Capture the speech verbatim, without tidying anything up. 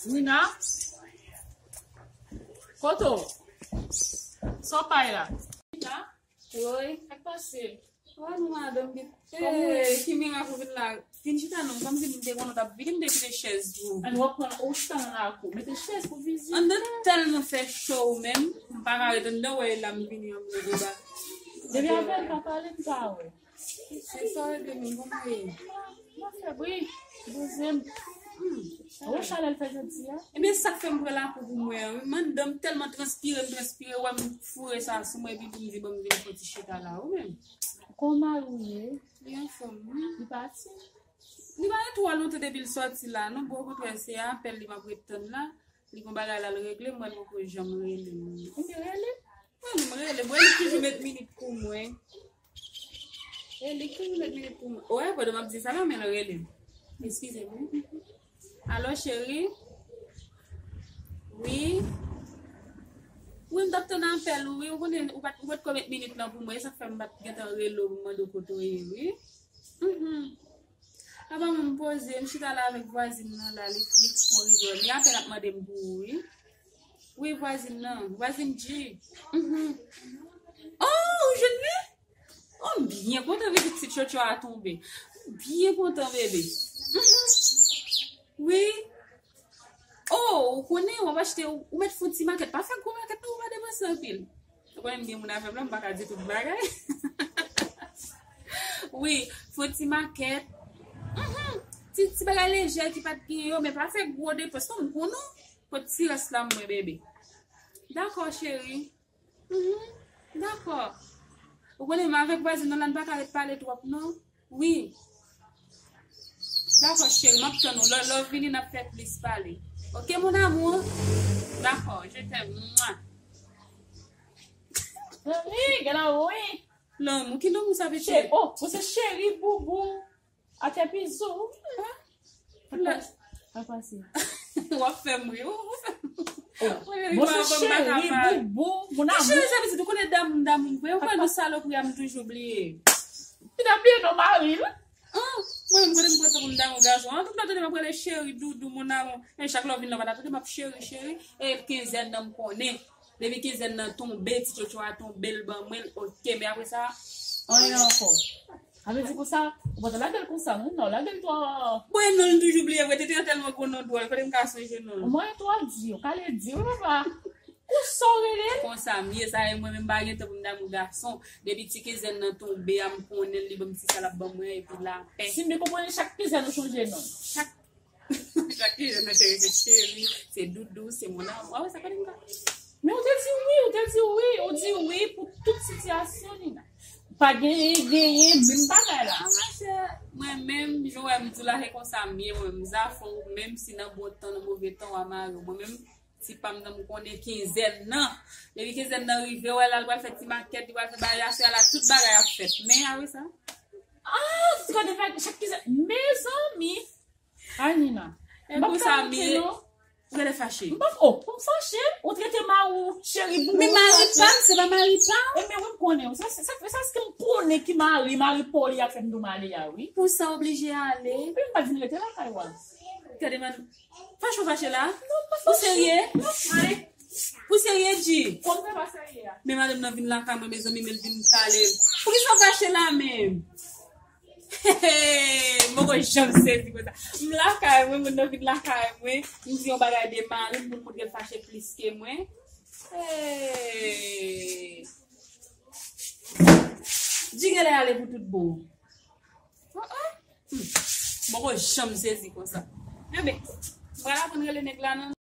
Nina? Kote w? Sa w pay la? Nina? Woy. Sa k pase? Wa nou madanm gen. Hey, ki mirak ou vin la. Vin chita non, kòmsi m te konnen w t ap vini, m te kite chèz pou ou. An w ap pran ou chita nan lakou. Mete chèz pou vizit. Anndan tèlman fè cho ou menm, m pa ka ret anndan, wè la m vini an m leve ba. Depi avè l pa pale, m pa wè. Se sa w regle menm, kòman w ye? Mwen fè bri, poze m. Hmm. Ou chalè l fè jodi a? Ebyen, sa k fè m pran lakou pou mwen an, wi. Mwen, anndan m tèlman transpire, m transpire, wè m foure sa sou mwen, epi pou m di, ban m vin fè ti chita la, ou menm? Kòman ou ye? Li anfòm, wi. Li pati? Li pa gen twò lontan depi l sòti la, non. Bon, okontrè, se apèl li m ap ret tann la. Li gon bagay la l regle, m wè l poko janm rele m. Ebyen, rele. Mwen menm rele, mwen li toujou met minit pou mwen. E li toujou met minit pou mwen. Wè, pandan m ap di sa la, men l rele m. Eskize m, wi. Alo, cheri? Wi? Wi, m t ap tann apèl ou, wi. Ou konnen, ou pa t, ou pa t ko met minit lan pou mwen. E sa k fè m pa t gentan rele w pou m mande w kote w ye, wi. Mhm. Apa mwen m poze, m chita la avèk vwazin nan la, li, li fon rive. Li apèl ap mande m pou ou, wi. Wi, vwazin nan, vwazin G. Mhm. Oh, ou jwenn li? Oh, m byen kontan vizit ti tchotcho a tonbe. M byen kontan, bebe. Mhm. Wi. Oh, ou konnen, w ap achte, ou, ou mèt fon ti makèt. Pa fè gwo makèt, non, ou pa depanse anpil. Ou konnen m gen moun avè m la, m pa ka di tout bagay. Wi, fon ti makèt. Mhm. Ti, ti bagay lejè ki pa t gen yo, men pa fè gwo depans. Non, m konnen w. Kot ti rès la, mwen, bebe. Dakò, cheri. Mhm. Dakò. Ou konnen, m avèk vwazin nan la, n pa ka ret pale twòp, non. Wi. Dakò, cheri, m ap tann ou. Lè, lè w vini, n ap fè plis pale. Ok, mon amour? Dakò, je t'aime. Mwa. Wi, gade wi. Lanmou, ki lanmou sa, pitit? Che-, oh, ou se cheri, boubou. Atè pizou. Hein? Sa k pase? W ap fè m ri. Ou, ou fè m ri. Oh, mwen, bon, se cheri, boubou, mon amour. Cheri, sa vle di, ou konnen damou, damou vre. Ou pral nan salopri a, m toujou bliye. Li t ap bliye non mari l. Ah, mwen menm, kote m pran tan pou m damou gason? An, tout lè tande m ap rele cheri, doudou, mon amour. E chak lè w vin nan, pa ta tande m ap cheri, cheri. E kenzèn nan m konnen. Depi kenzèn nan tonbe, ti tchotcho a tonbe, l ban mwen l, ok. Men apre sa, anyen ankò. Sa vle di konsa, ou pa t lage l konsa, non, non, lage l twò. Bon, e non, l toujou bliye vre, tete an tèlman gwo non dwòl, kote m ka sonje non l? Mwen twò di, ou ka ale di, wi, papa. Konsa w rele l? Konsa m ye, sa e mwen menm pa gen tan pou m damou gason. Depi ti kenzèn nan tonbe a, m konnen l, li ban m ti sa l ap ban mwen, epi lapè. Si m byen konprann, chak kenzèn ou chanje non l. Chak Chak kenzèn nan cheri, se cheri, se doudou, se mon amour. A wè sa, kote m ka? Men ou te di wi, ou te di wi, ou di wi pou tout sitiyasyon, Nina. Pa genyen, genyen, menm bagay la. Ah, machè, mwen menm, jan w wè m di w la, se konsa m ye, mwen menm, zafè w, menm si nan bon tan, nan move tan, w a mare w. Mwen menm, ti pa m nan, m konnen kenzèn nan. Depi kenzèn nan rive, w wè la, l pral fè ti makèt, li pral fè bagay, aswè a la, tout bagay ap fèt. Men, a wè sa? Ah, ti konnen fè chak kenzèn. Mezanmi! Ay, Nina. E m p ap konsa, fè m ri, non. Ou genlè fache. M p ap, oh, pou m fache, ou trete mari w cheri boubou. Men mari pa m, se pa mari pa w. E men wi, m konnen w. Sa, sa, sa, sa, se m konnen ki mari, mari pa w li ap fè m do male a, wi. Pou sa oblije ale. Wi, m pa t vin rete lakay w a. Gade, man. Fache w fache la? Non, m pa fache. Ou serye? Non, mwen. Ou serye, G? Kòm se pa serye a. Men madanm nan vin lakay mwen, mezanmi, men l vin pale. Poukisa w fache la menm? Mwen poko janm sezi konsa. M lakay mwen, moun nan vin lakay mwen. M di yon bagay de mari m pou l montre l fache plis ke mwen. Hey. Di genlè ale pou tout bon. Oh, oh. Hmm. Mwen poko janm sezi konsa. Enben, m pral aprann rele nèg la nan